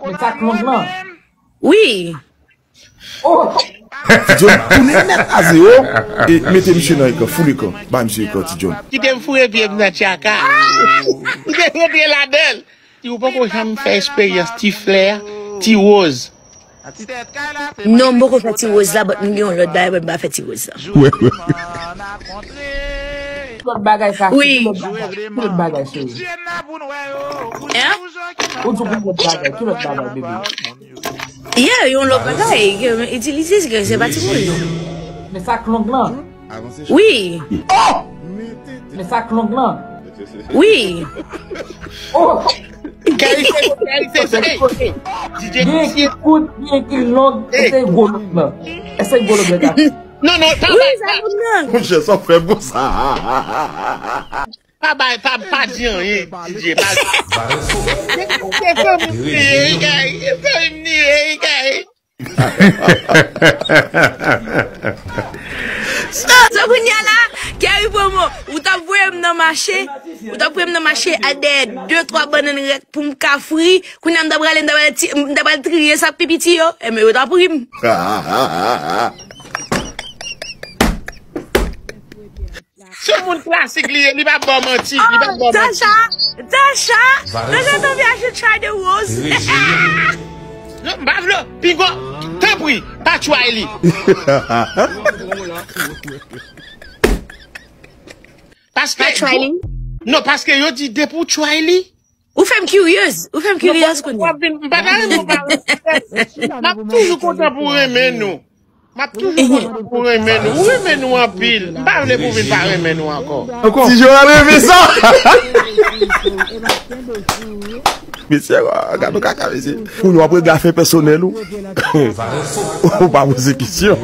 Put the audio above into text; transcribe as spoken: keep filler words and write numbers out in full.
Men sa k long lan. Wi. Oh! Ti John, tounen nèt a zewo. E mete misye nan ekran, full ekran. Ba misye ekran, Ti John. Kite m foure pye m nan tchaka. Kite m rantre ladan l. Ti ou poko janm fè eksperyans ti flè, ti woz. Non, m poko fè ti woz la, but m gen yon lòt bagay, but m pa fè ti woz la. Wi, wi. Ki lòt bagay sa? Wi. Ki lòt bagay? Ki lòt bagay, cheri? Hein? Ou di w pou lòt bagay. Ki lòt bagay, bebe? Yeah, yon lòt bagay ke m itilize, se ke se pa ti woz. Men sa k long lan. Wi. Oh! Men sa k long lan. Wi. Oh! Gary, se, Gary, se, se, hey, hey. Gen ki kout, gen ki long, eseye gwo long lan. Eseye gwo long lan. Non, non, pa bay, pa. Monchè, sa fè bon sa. Pa bay, pa, pa di anyen, D J. Pa di. Se fanmi m li ye, Gary. Se fanmi m li ye, Gary. So, so kounye a la, Gary Promo, ou t ap voye m nan mache, ou t ap voye m nan mache ak dèyè de, twa bannann rèk pou m ka fri. Kounye a m ta prale, m ta pral ti, m ta pral triye sa pi piti yo, enben yo t ap ri m. Se yon moun klasik li ye, li pa ba w manti, li pa ba w manti. Tasha, Tasha, Tasha, tonbe a je try the rose. Non, m pa vle, pingo, tanpri, pa try li. Paske, pa try li? Non, paske yo di depi w try li. Ou fè m kiryez, ou fè m kiryez kounye a. W ap vin, m pa ta renmen w pa renmen. M ap toujou kontan pou renmen nou. M ap toujou kontan pou renmen nou. Ou renmen nou anpil. M pa vle pou vin pa renmen nou ankò. Ti Joel renmen sa. Mesye, gade yon kaka, mesye. Kounye w ap regle afè pèsonèl ou. Ou pa poze kesyon.